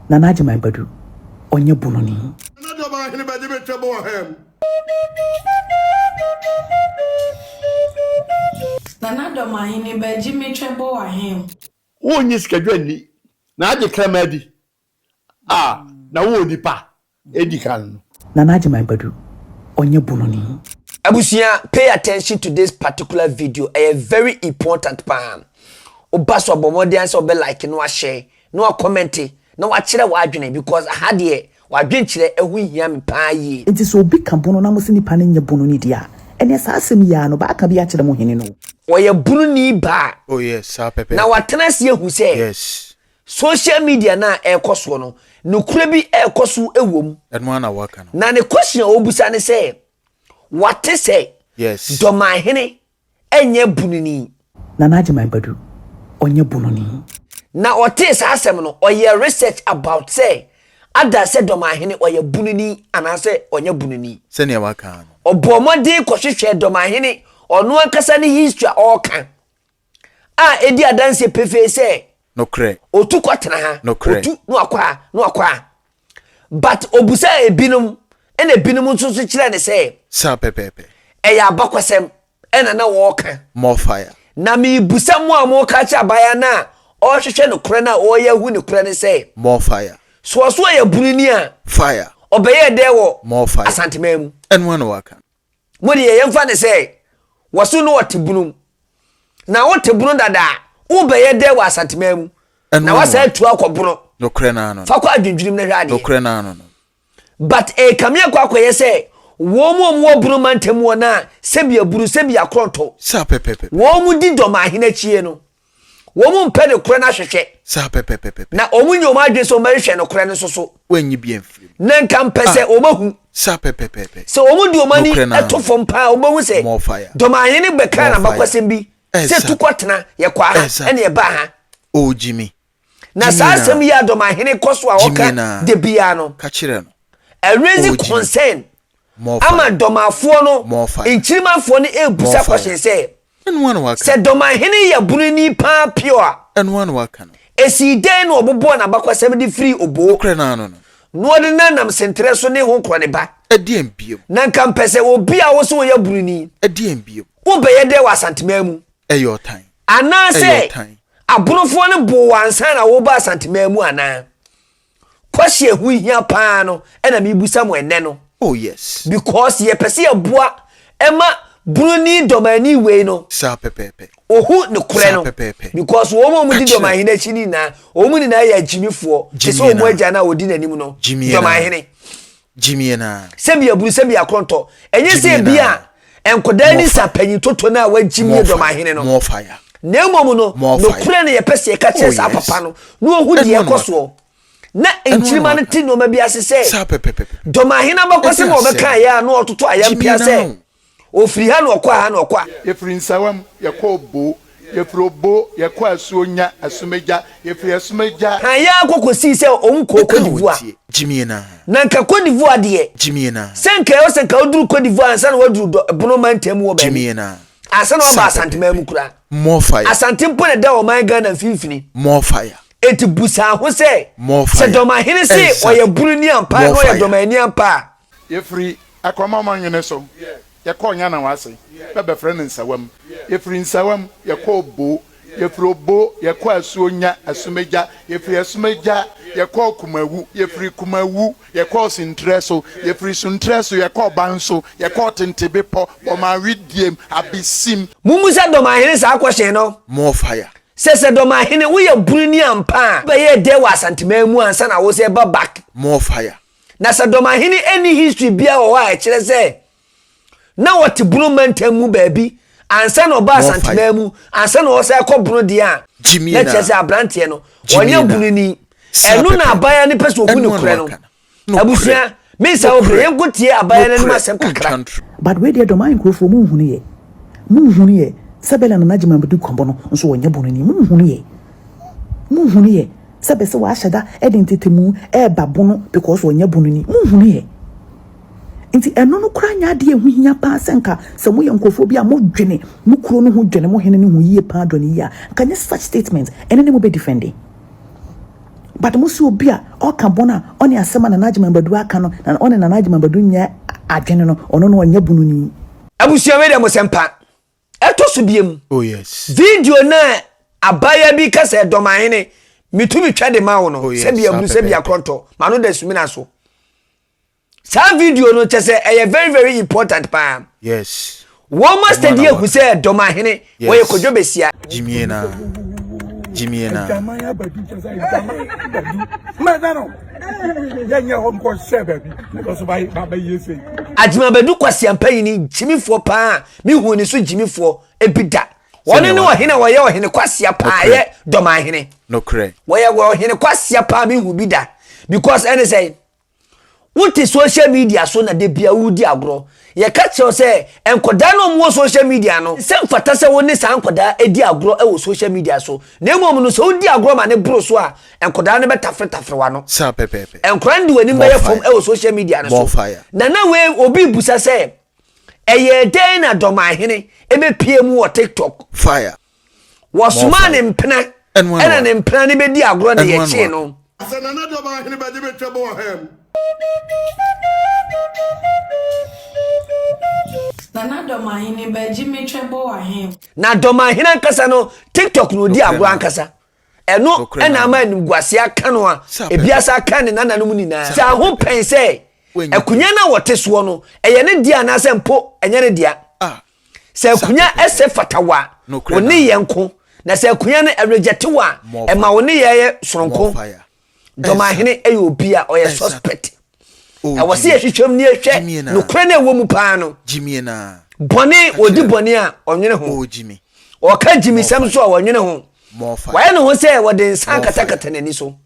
Nana Agyeman Badu, ɔnyɛ Bononi. Nana Dɔmahene bɛgye me twɛ bɔ wɔ ha mu. Nana Dɔmahene bɛgye me twɛ bɔ wɔ ha mu. Wonnye sikadwa nni, na agye kraman adi a, na wo onipa edi kan no. Nana Agyeman Badu, ɔnyɛ Bononi. Abusua pay attention to this particular video ɛyɛ very important paa woba so a bɔ mmɔden ara sɛ wobɛ like na wahyɛ na wa comment na wakyerɛ w'adwene because aha deɛ w'adwenkyerɛ ɛho hia me paa yie. Enti sɛ obi ka bono na mose nipa no nyɛ bononi deɛ a, ɛneɛ saa asɛm yi ara no ɔbɛaka bi akyerɛ mo hene no o. Ɔyɛ bononi baa Oh yes, saa pɛpɛɛpɛ. na watena ase ahu sɛ Yes. social media no a ɛrekɔ soɔ no nokorɛ bi ɛrekɔ so wɔ mu. Ɛno ara na waka no. Na ne question a ɔrebisa ne sɛ wate sɛ Yes. Dɔmanhene nyɛ bununi. Nana Agyeman Badu, ɔnyɛ bununi. Na ɔtee saa asɛm no, ɔyɛɛ research about sɛ ada sɛ Dɔmanhene ɔyɛ bununi anaasɛ ɔnyɛ bununi. Sɛnea waka no. Ɔbɔɔ mmɔden kɔhwehwɛɛ Dɔmanhene ɔno ankasa ne history a ɔreka a ɛdi adanseɛ pefee sɛ Nokorɛ. Otu kɔtena ha. Nokorɛ. Otu na wakɔ ha na wakɔ ha. But obusaa ebinom ɛna ebinom nso so kyerɛ ne sɛ. Saa pɛpɛɛpɛ. Ɛyɛ abakɔsɛm ɛna na wɔreka. More fire. Na mebusa mo a moka kyerɛ abaayewa no a ɔrehwehwɛ nokorɛ no a ɔreyɛ ahu nokorɛ no sɛ. More fire. So ɔso ɔyɛ buroni a. Fire. Ɔbɛyɛɛ dɛn wɔ. More fire. Asanteman mu. Ɛno ara na waka. Mo deɛ yɛmfa no sɛ wɔso no ɔte bunu na wote bunu dada a wobɛyɛ dɛ wɔ Asanteman mu na wasan atu akɔ bono. Nokorɛ no ano no. Fa kɔ adwendwenem na hwɛ adeɛ. Nokorɛ no ano no. But ɛrekame akɔ akɔyɛ sɛ wɔn mu a wɔwɔ bunu mantam hɔ no a sɛbi aburu sɛbi akorɔntɔ. Saa pɛpɛpɛpɛ. Wɔn mu di dɔm ahene akyie no. Wɔn mpɛ nokorɛ no ahwehwɛ. Saa pɛpɛpɛpɛ. Na wɔn nyɛ wɔn adwene sɛ wɔbɛhwehwɛ nokorɛ no nso so. Wɔanyi bi amfiri mu. Na nka mpɛ sɛ Ah. wɔn ahu. Saa pɛpɛpɛpɛ. Sɛ wɔn de wɔn ani Nokorɛ no ara to no. fam paa a, wɔbɛhu sɛ More fire. Dɔmahene bɛkaa More fire. n'abakɔsɛm bi sɛ Ɛsa. tu kɔtena, yɛkɔ aha, Ɛsa. ɛna yɛbaa ha. Oh Jimmy. Na Jimmy saa naa. asɛm yi a Dɔmahene kɔ so a Jimmy ɔka naa. da biara no, Ka kyerɛ no. ɛraise Oh Jimmy. concern More ama fire. Dɔmafoɔ no, More fire. Nkyirimafoɔ no More ɛrebusa fire. question sɛ, Ɛno ara na waka Sɛ no. Dɔmahene yɛ Broni paa pure a, Ɛno ara na waka no. esii dɛn na ɔbobɔɔ n'abakwasɛm de firii Oboo Nokorɛ no ano no. na ɔde nanam senterɛ so ne ho korɔ ne ba? Ɛdeɛn biom? Na nka mpɛ sɛ obi a wose woyɛ Broni, Ɛdeɛn biom? wobɛyɛ dɛn wɔ Asanteman mu? Ɛyɛ ɔtan. Anaasɛ Ɛyɛ ɔtan. Abonofoɔ no boo wo ansa na woreba Asanteman mu anaa? Question ɛho hia paa no ɛna mebusa mo ɛnɛ no. Oh yes. Because yɛpɛ sɛ yɛboa ɛma broni dɔmani wei no. Saa pɛpɛɛpɛ. Ohu ne korɛ Saa no. pɛpɛɛpɛ. Because wɔn a wɔn di Ka kyerɛ. dɔmahene akyi ne nyinaa wɔn nyinaa yɛ agyimifoɔ. Te sɛ Gyimie wɔn naa. agya no a ɔdi n'anim no. Gyimie naa. Dɔmahene. Gyimie naa. Sɛbi aburu sɛbi akorɔntɔ. Ɛnyɛ sɛ Gyimie ebi naa. a nkɔdaa More ni sa fire. panyin toto no a wagyimie More fire. dɔmahene no. More fire. Na mmom no, More fire. nokorɛ na yɛpɛ sɛ yɛka kyerɛ Oh saa yes. papa no na ɔhu Ɛno deɛ ara na ɛkɔ waka. soɔ. Na Ɛno ara na nkyirimma no waka. te nneɛma bi ase sɛ, Saa pɛpɛpɛpɛ. Dɔmahene abakɔsɛm Ɛde a asɛm. ɔbɛkaeɛ a na ɔtoto ayampia Gyimie sɛ, naa o. ɔfiri ha na ɔkɔ ha na ɔkɔ ha. Yɛfiri Nsawam, yɛkɔ Obo. Yɛfiri Obo, yɛkɔ Asuonya, Asumagya. Yɛfiri Asumagya. Kan yɛ ara kɔ kɔsii sɛ wɔn kɔɔ Ɛka Cote a d'Ivoire. wɔtie. Gyimie naa. Na nka Cote d'Ivoire deɛ, Gyimie naa. sɛ nka ɛwɔ sɛ nka woduru Cote d'Ivoire ansa na woaduru dɔ, Bono mantam mu wɔ baabi. Gyimie naa. Ansa na waba Saa Asanteman mu pɛpɛɛpɛ. koraa. More fire. Asante mpo na ɛda ɔman Ghana mfimfini. More fire. Enti busa ho sɛ, More sɛ fire. Dɔmahene se Exactly. ɔyɛ Buroni ampa na More ɔyɛ fire. Dɔmani ampa a, Yɛfiri Akwamama Nwene so, yɛkɔɔ Nyanawase, bɛbɛfrɛ no Nsawam. Yɛfiri Nsawam, yɛkɔɔ Obo. Yɛfiri Obo, yɛkɔɔ Asuonya, Asumagya. Yɛfiri Asumagya, yɛkɔɔ Kumawu. Yɛfiri Kumawu, yɛkɔɔ Suntrɛ so. Yɛfiri Suntrɛ so, yɛkɔɔ Banso. Yɛkɔɔ Tente Bepɔ, Bɔmawedeɛm, Abesim. Mommisa Dɔmahene saa question no. More fire. Sɛ sɛ Dɔmahene woyɛ Bruni ampa a, wobɛyɛɛ dɛn wɔ Asanteman mu ansa na wo sɛ ba back? More fire. Na sɛ Dɔmahene nni history biara wɔ hɔ a ɛkyerɛ sɛ na ɔte Bono mantam mu baabi ansa na ɔba Asanteman mu ansa na ɔsan kɔ Bono deɛ a, na kyerɛ sɛ aberanteɛ no ɔnyɛ Bononi. Ɛno na abaayewa no pɛ sɛ ɔhu nokorɛ no. Abusua, mensa wo berɛ, yɛnkɔ tie abaayewa no anim asɛm kakra. But wei deɛ Dɔmaa nkurofoɔ mo nhunu yɛ mo nhunu yɛ sɛ Bella Nana Gyimah Badu Kwabɔ no nso ɔnyɛ bononi mo nhunu yɛ mo nhunu yɛ sɛ bɛsɛ wahyɛ da de ntetemu ɛɛba bono because ɔnyɛ bononi mo nhunu yɛ Nti ɛno no koraa nyɛ adeɛ a ɛho hia paa sɛ nka sɛ moyɛ nkurɔfoɔ bi a modwene mo kuro no ho dwene mo hene no ho yie paa dɔ no yie a, nka nyɛ such statement ɛne ne mobɛ defende. But mo se obi a ɔka bɔn a ɔne asɛm a Nana Agyeman Badu aka no na ɔne Nana Agyeman Badu nyɛ adwene no ɔno no ɔnyɛ bununi. Abusua wei deɛ mo sɛmpa ɛtɔ so biem. Oh yes. Video no a abaayewa bi ka sɛ dɔmahene metumi twa de ma wo no oh, yes. sɛbi aburu sɛbi akorɔntɔ ma no da sumina so. Saa video no kyɛ sɛ ɛyɛ very very important paa. Yes. Wɔn ma steady ehu sɛ dɔmahene yes. wɔyɛ kodwo besia. Jimie na. Jimie na. Adwaman abadu kyɛ sɛ adwaman abadu. Mɛda no. Yɛnyɛ hɔ nkɔ hyɛ baabi. Because ba ba bɛyɛ sei. Agyemabadu kwasiampanyini gyimifoɔ paa mehu ne so gyimifoɔ ebi da. Wɔn ne ɔhene a wɔyɛ ɔhene kwasia paa yɛ dɔmahene. Nokorɛ. Wɔyɛ ɔhene kwasia paa mehu bi da because ɛne sɛ Wote social media so na da bia woredi agorɔ. Yɛka kyerɛ wo sɛ nkwadaa no a wɔwɔ social media no, sɛ mfata sɛ wo ne saa nkwadaa di agorɔ wɔ social media so. Na mmom no, sɛ wodi agorɔ ma no boro so a, nkwadaa no bɛtaferetafere w'ano. Saa pɛpɛɛpɛ. Nkwadaa no de w'anim More bɛyɛ fam fire. wɔ social media no so. More fire. Na na wei obi rebisa sɛ, ɛyɛɛ dɛn na Dɔmahene bɛpue mu wɔ TikTok? Fire. Wɔsomaa ne mpena ɛna ne mpena no bɛdi agorɔ na yɛkyee no. Sɛ Nana Dɔm ahene bɛgye me twɛ bɔ wɔ ha mu. Nana Dɔm ahene bɛgye me twɛ bɔ wɔ ha mu. Na Dɔm ahene ankasa no TikTok na ɔdi agorɔ ankasa. Ɛno ɛna ama animguaseɛ aka no a ebi asa aka ne nananom nyinaa. Sɛ aho pɛn sɛ akunya no a wɔte soɔ no ɛyɛ ne dea anaasɛ mpo ɛnyɛ ne dea. Sɛ akunya ɛsɛ fata wo a, wo nneyɛɛ nko, na sɛ akunya no ɛrejɛte wo a, ɛma wo nneyɛɛ yɛ soronko. Dɔmahene yɛ obi a ɔyɛ suspect. Ɛwɔ sɛ yɛhwehwɛ mu na yɛhwɛ nokorɛ no a ɛwɔ mu paa no. Bɔne, ɔdi bɔne a, ɔnwene ho. Ɔka gyimisɛm nso a, ɔnwene ho. Wayɛ ne ho sɛ wɔde nsa akatakata n'ani so.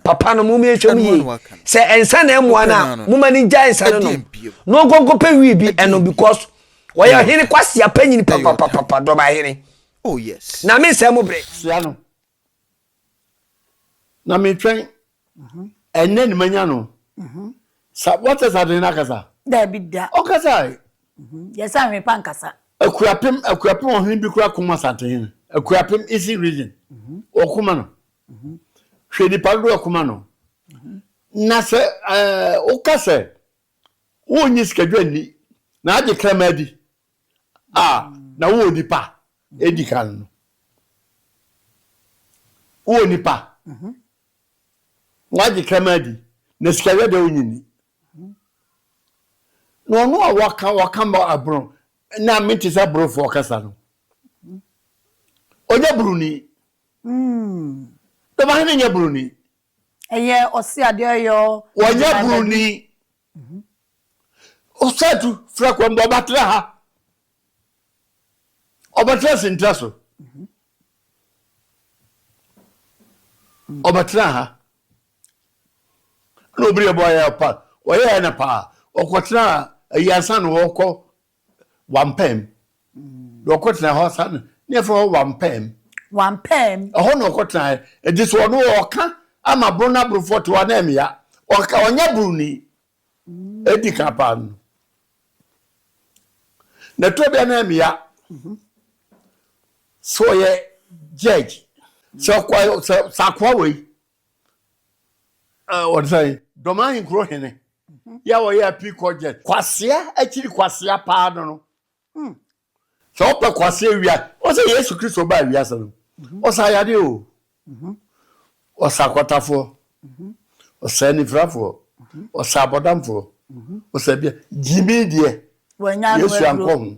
Papa no, mom yɛnhwɛ mu yie. Sɛ nsa na ɛmmoa no a, moma no ngyae nsa no nom. Na ɔnkɔnkɔpɛ wii bi ɛnom because wɔyɛ ɔhene kwasea panyin papapapapa dɔbahene. Oh yes. Na me nsɛe mo bere. Soa no. Na metwɛn. Ɛnnɛ na manya no. Sa wate sa de no akasa? Dabi da. Ɔkasa. Yɛ sɛ ahwene pa nkasa. Akuapem Akuapem ɔhene bi kura koma Asantehene. Akuapem Eastern Region. Ɔkoma no. Hwɛ nipa dodoɔ ɛkoma no. Na sɛ ɛɛ woka sɛ wonnye sikadwa nni na agye kraman adi a na wowɔ nipa edi kan no. Wowɔ nipa. Wagye kraman adi na sikadwa deɛ wonnye nni. Na ɔno a waka waka ma aboro na mente sɛ aborofoɔ kasa no. Ɔnyɛ buroni. Dɔmahene nyɛ buroni. Ɛyɛ ɔse adeɛ ɔyɔ. Wɔnyɛ buroni. Ɔsatu frɛ kɔm bɔ ɔbɛtena ha. Ɔbɛtena sintra so. Ɔbɛtena ha. Na obi yɛ bɔ ɔyɛ pa ɔyɛ na paa ɔkɔtena ayi ansa na ɔkɔ Wampɛm. Na ɔkɔtena hɔ saa no, ne yɛfrɛ hɔ Wampɛm. Wampɛm. Ɛhɔ na ɔkɔtena ɛ. Nti sɛ ɔno ɔka ama boro no aborofoɔ te hɔ a na ɛmea. Ɔka ɔnyɛ buroni. Ɛdi kan paa no. Na ɛtɔ bi a na ɛmea. Sɛ ɔyɛ judge. Sɛ ɔkɔ sɛ sɛ akoa wei. Wɔde sɛ dɔm ahenkuro hene. Yɛ a ɔyɛ appeal court judge. Kwasea akyiri kwasea paa no no. Hmm. Sɛ ɔpɛ kwasea wia, ɔsɛ Yesu Kristo baa wiase no. Ɔsa ayade o. Ɔsa akwatafoɔ. Ɔsa anifirafoɔ. Ɔsa abɔdamfoɔ. Ɔsa bia. Gyimi deɛ. Yesu ankɔ ho.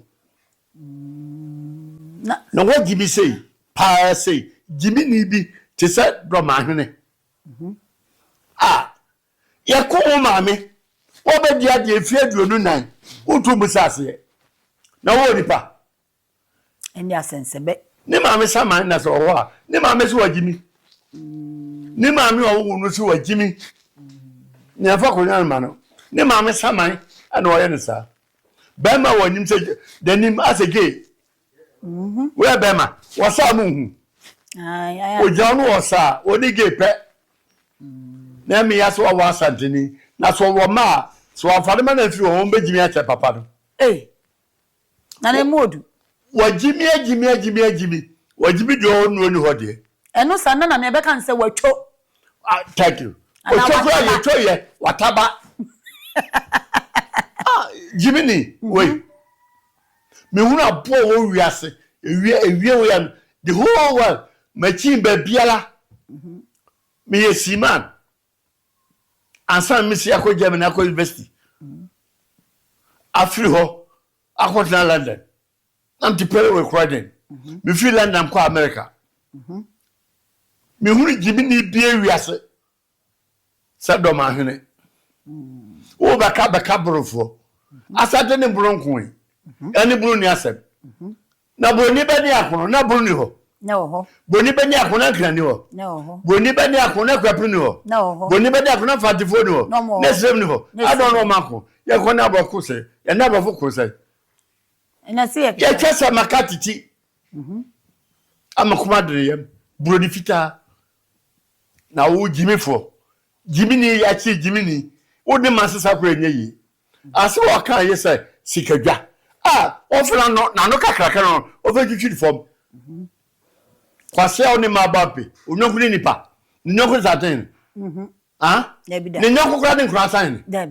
Na wagyimi sei paa sei. Gyimi ni bi te sɛ dɔmahene. A Yɛko wo maame, woabɛdi adeɛ mfeɛ 24, wontu mmu sɛ aseɛ, na wowɔ nipa. Ɛne asɛnsɛbɛ. Ne maame saman na sɛ ɔwɔ hɔ a, ne maame se wagye mi. Ne maame a ɔwo no se wagye mi. Nea ɛfa akonnwa no ma no, ne maame saman na ɔyɛ no saa. Bɛrima wɔ anim sɛ n'anim asɛ gay. Woyɛ bɛrima, wɔsaa mo nhu. Ogyina no wɔ saa, ɔne gay pɛ. Na ɛmi ya sɛ wɔwɔ asanteni, na sɛ ɔwɔ mma a, sɛ wɔamfa ne ma no amfiri hɔ, wɔn bɛgyimi akyɛ papa no. Ei, na ne mu odu. Wagyimi agyimi agyimi agyimi, wagyimi deɛ ɔwɔ no ɔni hɔ deɛ. Ɛno saa na na nea ɛbɛka ne sɛ watwo. Ah, thank you. Otwa kura yɛ twa yɛ wataba. Ah, Jiminy, wei. Mehunu aboa wɔ wiase. Ewie ewie wei ano. The whole world. Makyin baabiara. Meyɛ seaman. Ansa na mesi akɔ Germany akɔ university. Afiri hɔ akɔtena London. Na mete pɛrɛ wɔ Croydon. Mefiri London kɔ America. Mehunu gyimini bie wiase sɛ dɔm ahene. Wo bɛka bɛka borofoɔ. Asante ne boro nko yi. Ɛne boro ni asɛm. Na buroni bɛ ne akono na boro ni hɔ. Buroni bɛ ne akono na nkran ni hɔ. Buroni bɛ ne akono na kurapere ni hɔ. Buroni bɛ ne akono na mfantefoɔ ni hɔ. Na esirem ni hɔ. Adɔn na ɔma ako. Yɛkɔ ne aborɔfo sɛ. Yɛne aborɔfo ko sɛ. Yɛtwa sɛ maka titi. Ama kuma dene yam. Buroni fitaa. Na wo gyimifoɔ. Gyimini yɛakye gyimini. Wo ne ma sesa kora nyɛ yie. Asɛm a ɔkaa ye sɛ sikadwa a ɔmfa n'ano n'ano kakraka no ɔmfa ntwitwi fam. Kwasea a ɔne mmaa bɔ ampe, onyɔnko ne nipa, ne nyɔnko ne santen no. Ah? Ne nyɔnko koraa ne nkora asan no.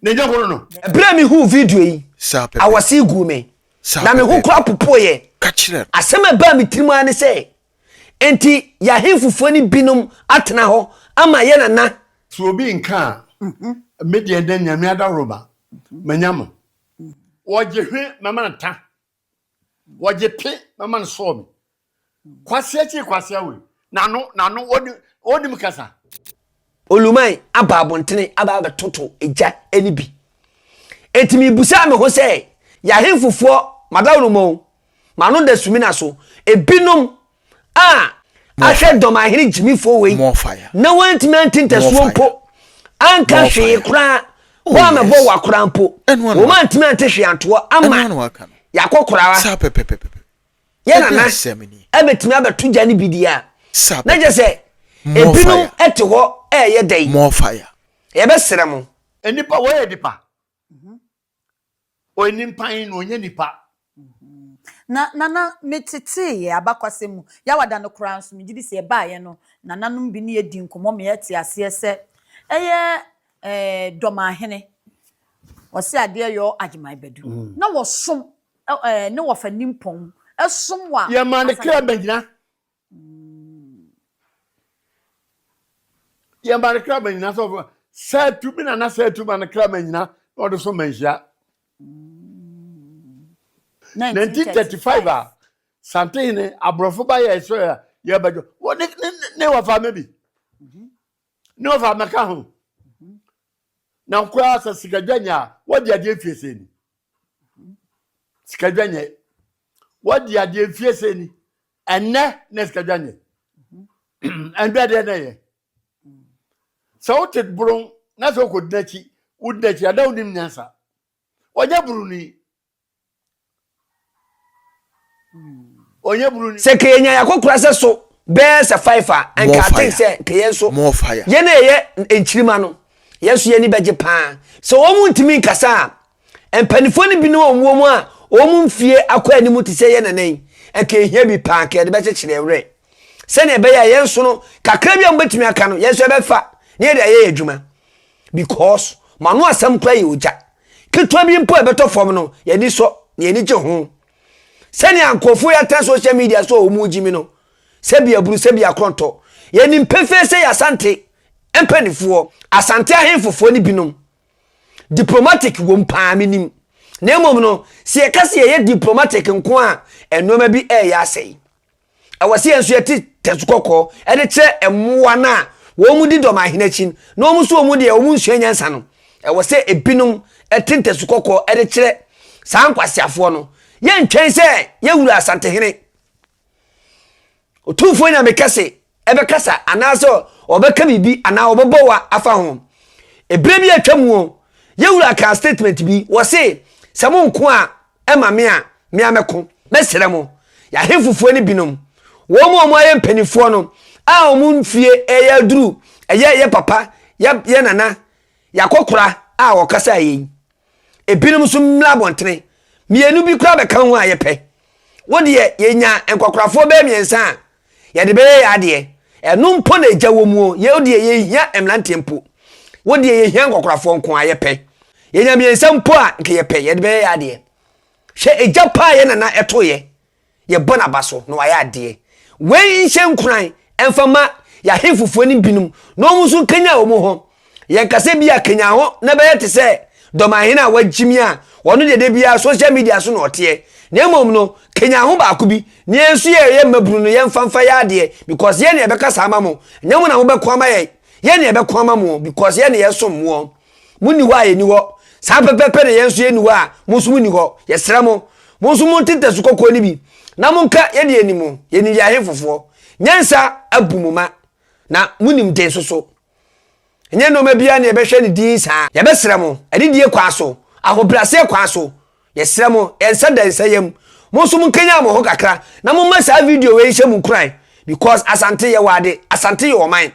Ne nyɔnko no no. Ɛberɛ a mehuu video yi, Saa pɛpɛ. awɔse guu me, Saa na me ho pɛpɛɛpɛ. koraa popoeɛ. Ka kyerɛ no. Asɛm a ɛbaa me tirim ara ne sɛ, enti yɛn ahemfofoɔ no binom atena hɔ ama yɛn nana Sɛ obi nka a, me deɛ ndɛ Nyame adaworoma, manya mo. Wɔgye hwe mɛma no ta, wɔgye pe mɛma no sɔɔ me. Kwasea kyiri kwasea wei, n'ano, n'ano, ɔnim kasa. Oluman aba abɔntene aba abɛtoto egya no bi. Enti mebusaa me ho sɛ, yɛn ahemfofoɔ, m'adaworoma o, m'ano da sumina so, ebinom a ahwɛ dɔmahene gyimifoɔ wei na wɔantumi ante ntasuo mpo anka hwee koraa oh, hɔ a mɛbɔ wa koraa mpo wɔn antumi ante hwee antoɔ ama yɛakɔ koraa yɛ nana ɛbɛtumi abɛto gya no bi deɛ a na kyɛ sɛ ebinom te hɔ ɛɛyɛ dɛn yɛbɛsrɛ mo. Nnipa wɔyɛ nipa. Ɔyɛ nimpan na ɔnyɛ nipa. Na Nana, me tetee yɛ abakwasɛm mu, Yawada no koraa nso, megye di sɛ yɛbaeɛ no, nananom bi ne yɛ dii nkɔmmɔ ma yɛte aseɛ sɛ ɛyɛ eh, Dɔmahene, ɔse adeɛ yɔ Agyeman Badu, na wɔsom eh, ne wɔfa nimpɔn, ɛsom wɔ Yɛmaa ne kra bɛgyina. Yɛma no kra ma nyina sɛ ɔfo sɛ tumi na na sɛ tumi ma no kra ma nyina na ɔde so ma nhyia. 1935 a Santehene aborɔfo ba yɛ sɛ yɛbɛdwo wɔ ne ne ne wɔfa ma bi ne wɔfa mɛka ho na koraa sɛ sikadwa nya a wɔde adeɛ mfie sɛ ni sikadwa nyɛ wɔde adeɛ mfie sɛ ni Ɛnnɛ na sikadwa nyɛ. Ɛndɛ deɛ na ɛyɛ. Sɛ wote boron na sɛ wokɔdi n'akyi, wodi n'akyi ada wonim nyansa. Ɔnyɛ buroni. Ɔnyɛ buroni. Sɛ nka yɛnya yɛakɔkora sɛ so bɛyɛ sɛ five a, nka I think sɛ nka yɛn nso yɛn a yɛyɛ nkyirima no, yɛn nso yɛn ani bɛgye paa. Sɛ wɔn ntumi nkasa a, Mpanimfoɔ no binom a wɔwɔ mu a wɔn mfie akɔ anim te sɛ yɛn nana yi, nka ehia bi paa, nka yɛde bɛkyekyere yɛn werɛ. Sɛnea ɛbɛyɛ a yɛn nso no, kakra bi a wɔbɛtumi aka no, yɛn nso yɛbɛfa na yɛde ayɛ yɛn adwuma. Because mo ano asɛm koraa yɛ ogya. Ketewa bi mpo a ɛbɛtɔ fam no, yɛn ani sɔ na yɛn ani gye ho. Sɛnea nkurɔfoɔ yi atena social media so a wɔn gyimi no, sɛbi aburu, sɛbi akorɔntɔ. Yɛnim pefee sɛ yɛ Asante mpanimfoɔ, Asante ahemfofoɔ no binom Diplomatic wom paa menim. Na mmom no, sɛ yɛka sɛ yɛyɛ diplomatic nko a, nneɛma bi ɛreyɛ asɛe. Ɛwɔ sɛ yɛn nso yɛte tɛso kɔkɔɔ ɛde kyerɛ mmoa no a wɔn mu di dɔm ahene akyi na wɔn nso wɔn deɛ wɔn nsua nyansa no. Ɛwɔ sɛ ebinom ɛte ntɛso kɔkɔɔ ɛde kyerɛ saa nkwaseafoɔ no. Yɛntwɛn sɛ yɛwura Asantehene Otumfoɔ Nyame kɛse ɛbɛkasa anaasɛ ɔbɛka biribi anaa ɔbɛbɔ wa afa ho. Ebere bi atwa mu o, yɛwura kaa statement bi, wɔse sɛ mo nko a ɛma me a, me a mɛko. Mɛsrɛ mo, yɛahemfofoɔ no binom, wɔn mu a wɔn ayɛ mpanimfoɔ no, a wɔn mfie ɛyɛ aduru, ɛyɛ yɛ papa, yɛ yɛ nana, yɛakɔkora a wɔkasa yɛ yi. Ebinom nso mmra abɔntene. Mmienu bi koraa bɛka ho a yɛpɛ. Wo deɛ yɛnya nkwakorafoɔ bɛyɛ mmiɛnsa a, yɛde bɛyɛ yɛ adeɛ. Ɛno mpo na egya wɔ mu o. Yɛ deɛ yɛhia mmeranteɛ mpo. Wo deɛ yɛhia nkɔkorafoɔ nko ara yɛpɛ. Yɛnya mmiɛnsa mpo a nka yɛpɛ yɛde bɛyɛ yɛ adeɛ. Hwɛ egya pa a yɛ nana ɛtoeɛ. Yɛbɔ n'aba so na wayɛ adeɛ. Wei nhyɛ nkuran mfa ma yɛahenfofoɔ no binom na wɔn nso nkanyan wɔn ho. Yɛnka sɛ bi a kanyan ho na bɛyɛ te sɛ dɔmahene a wagyimi a ɔno deɛ da biara social media so na ɔteɛ. Na mmom no, kanyan ho baako bi na yɛn nso yɛyɛ mmabunu no yɛmfa mfa yɛ adeɛ because yɛn na yɛbɛkasa ama mo. Ɛnyɛ mo na mobɛko ama yɛn. Yɛn na yɛbɛko ama mo because yɛn na yɛsom moɔ. Monni hɔ a yɛnni hɔ. Saa pɛpɛpɛ na yɛn nso yɛnni hɔ a mo nso monni hɔ. Yɛsrɛ mo, mo nso monte ntasu kɔkɔɔ no bi na monka yɛde yɛn nim, yɛnim yɛn ahemfofoɔ. Nyansa abu mo ma, na monim den nso so. Ɛnyɛ nneɛma biara na yɛbɛhwɛ no dinn saa. Yɛbɛsrɛ mo, anidie kwan so, ahobrɛaseɛ kwan so, yɛsrɛ mo, yɛn nsa da nsa yam. Mo nso monkanyan mo ho kakra na momma saa video wei nhyɛ mo nkuran because Asante yɛwɔ ade, Asante yɛ ɔman.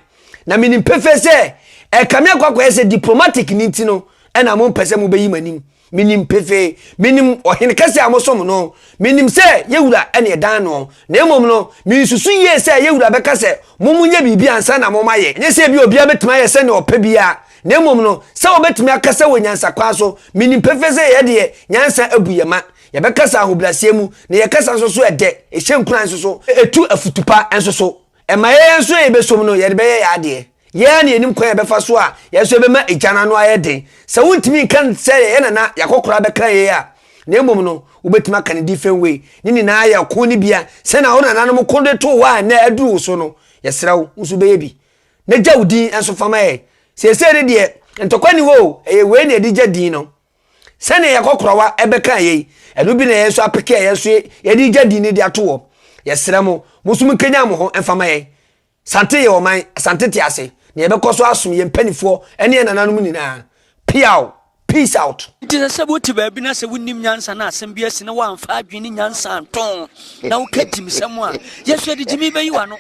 Na menim pefee sɛ ɛrekame akɔ akɔyɛ sɛ diplomatic no nti no ɛna mompɛ sɛ mobɛyi m'anim. Menim pefee, menim ɔhene kɛse a mosom no, menim sɛ yɛ wura ne ɛdan no, na mmom no, mensusu yie sɛ yɛ wura bɛka sɛ mo monyɛ biribi ansa na momayɛ. Ɛnyɛ sɛ ebia obiara bɛtumi ayɛ sɛnea ɔpɛ biara, na mmom no, sɛ wɔbɛtumi akasa wɔ nyansa kwan so. Menim pefee sɛ yɛn deɛ, nyansa abu yɛn ma. Yɛbɛkasa ahobrɛaseɛ mu, na yɛn kasa nso so ɛdɛ, ɛhyɛ nkuran nso so, ɛtu afutu pa nso so. Ɛma yɛn nso a yɛbɛsom no, yɛde bɛyɛ yɛn adeɛ. Yɛn ara na yɛnim kwan a yɛbɛfa so a yɛn nso yɛbɛma egya no ano ayɛ den. Sɛ wontumi nka no sɛ yɛn nana yɛakɔkora bɛka yei a, na mmom no, wobɛtumi aka no different way. Ne nyinaa yɛ ɔko no bi a sɛnea wo nananom ko de too hɔ a nnɛ aduru wo so no, yɛsrɛ wo, wo nso bɛyɛ bi. Na gya wo din nso fa ma yɛn. Seesei no deɛ, ntɔkwa nni hɔ o, ɛyɛ wei na yɛde gya din no. Sɛnea yɛakɔkorawa bɛkaa yei, ɛno bi na yɛn nso apeke a yɛn nso yɛde gya din no de ato hɔ. Yɛsrɛ mo, mo nso monkanyan mo ho mfa ma yɛn. Sante yɛ ɔman, Asante te ase, na yɛbɛkɔ so asom yɛn mpanimfoɔ ne yɛn nananom nyinaa. Peaw! Peace out! Nti sɛ sɛ wote baabi na sɛ wonnim nyansa na asɛm bi asi na woamfa adwene ne nyansa anto ho na woka gyimsɛm a, yɛso yɛde gyimi bɛyi w'ano.